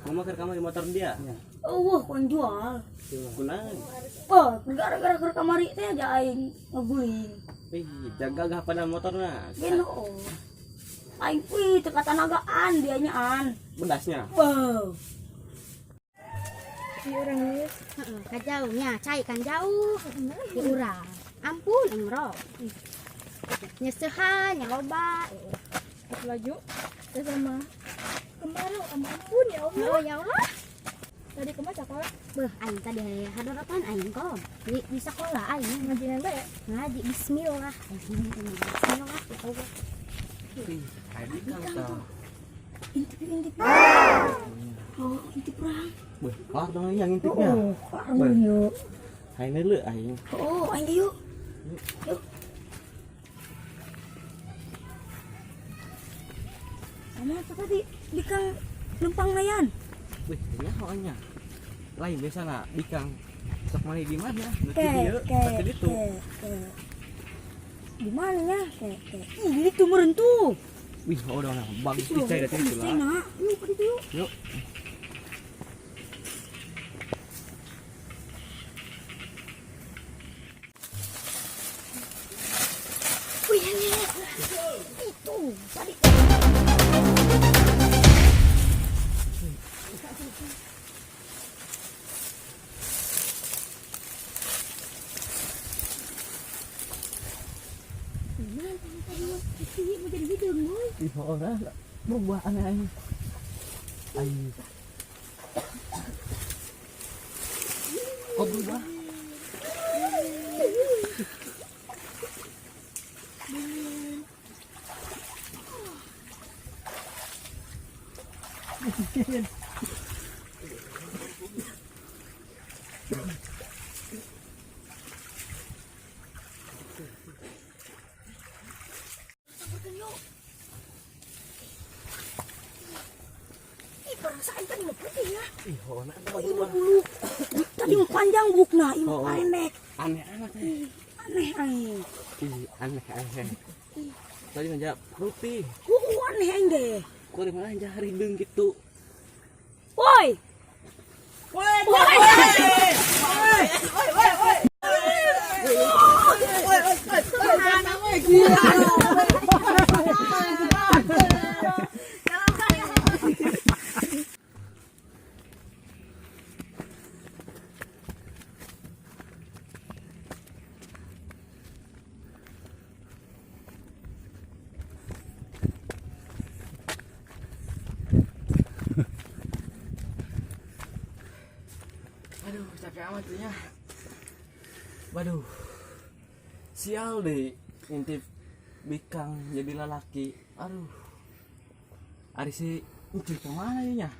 Ngomong ke kamar motor dia. Eueuh kon jual. Kunaon? Oh, gara-gara keur kamari teh aja aing ngeguling. Ih, jaga gah pada motorna. Bin oh. Aing wih teu katanagaan dia nya an. Bedasnya. Wow. Di orang geus. Heeh, kajauhnya, cai kan jauh. Di urang. Ampun, engro. Nyesehan, nya loba. Laju. Teh sama kemarau sama ampun ya Allah. Oh ya Allah. Tadi kemana sekolah? Beuh, aing tadi hadorotan aing kom. Di sekolah aing Ngajian bae. ngaji bismillah. Bismillah ya Allah. Ih, aya bikang tah. Intip intip. Oh, intip perang. Beuh, kelar dong yang intipnya. Oh, kelar yuk. Aing leuleuh aing. Oh, aing ge yuk. Yuk. Sama apa tadi? Bikang numpang nayan. Wih, nyaho nya. Lain biasana bikang sok mani di mana? Nu Ke, ti dieu, ke, pasti ditu. ke, ke. Di mana nya? Ke, ke. Ih, itu meureun tuh. Wih, oh dong, bagus pisan da itu lah. Nah, yuk ka ditu yuk. Yuk. Wih, ini, itu tadi. Gimana tadi tadi mau jadi hidung, boy. Ih, oh dah, berubah aneh aing. Aing. Kok berubah? Samperkeun yuk. Ih, perasaan tadi mah putih ya. Ih, oh nah, Oh, ini bulu. Tadi mah panjang bukna, ini Oh, oh. pendek. Aneh amat eh. Ih, aneh aing. Ih, aneh aneh. Tadi ngajak putih. Aneh aing deh. Kok di mana aja rideng gitu. Woi. Woi. Aduh, capek amat ya. Waduh. Sial deh intip bikang jadi lalaki. Aduh. Ari si Ucuy kemana ya nya?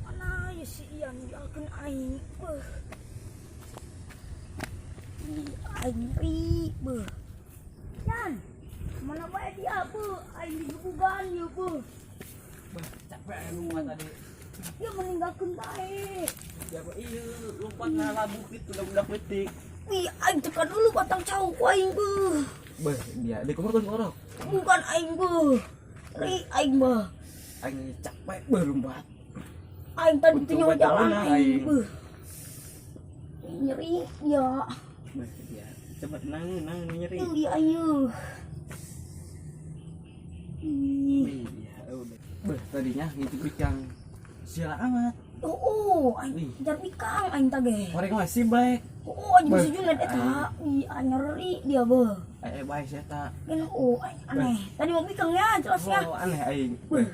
Mana ya si Ian ninggalkeun aing. Beuh. Ih, aing nyeri, beuh. Yan. Mana bae dia, beuh. Aing digebugan ieu, beuh. Bah, capek anu mah tadi. Dia meninggalkeun bae. Siapa iya lompat ngalabu gitu budak letik. Ih, aing tekan dulu batang cau ku aing, beuh. Bah, dia di kumur tuh orok. Bukan aing, beuh. Nyeri aing, beuh. Aing capek bah lompat. Aing tadi Untung teu nyawa bae jalan temenan aing, aing. beuh. Nyeri ya. Bah, dia coba nang nang nyeri. Ih, aing. Ih. Iya, udah. Bah, tadinya ngintip bikang. Sial amat. Oh, aing Wih. jar bikang aing tage. Horeng masih baik. Oh, aing Beuh. bisa junet eta. Ih, aing nyeri dia beuh. Eh, baik saya tak. Kan oh, aing aneh. Tadi mau bikang ya, jelas ya. Oh, aneh aing. Beuh.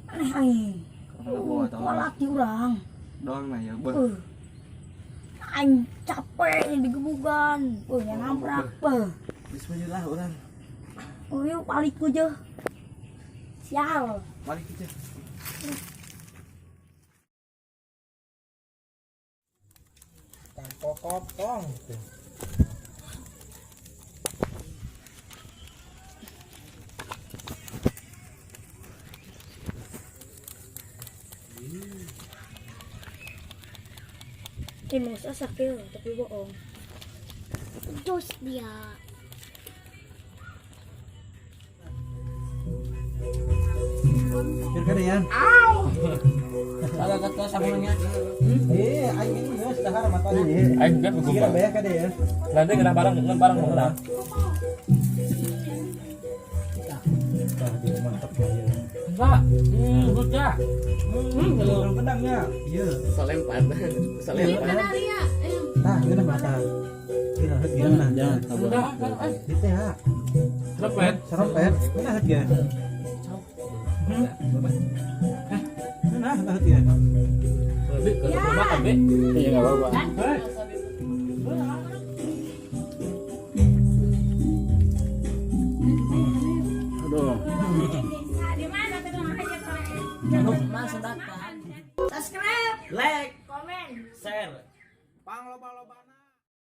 Aneh aing. Kalau bawa Oh, tahu laki urang. doang lah ya, beuh. Beuh. Aing capek ini digebugan. Beuh, yang nabrak, beuh. Bismillah orang. Oh, yuk balik aja. Sial. Balik aja. Tanpa kopong gitu. Si Mus asak ya, tapi bohong. Jos dia. Biar kada yan. Salah kata sabunnya. Eh, aing ini geus dahar mata ini. Aing juga Kira gugup. bayar kada ya. Nanti kena barang, ngan barang mau kena. Tah, dia mantap ya. Enggak. Udah. Orang pedangnya. Iya. Salempat. Salempat. Tah, gimana mata? Gimana, gimana? Jangan. Udah. Gitu ya. Serempet. Serempet. Mana hati ya? Mana hati ya? Bi, kalau makan, Bi. Iya enggak apa-apa. Aduh. Subscribe, Like, komen. share. Pangloba-lobana.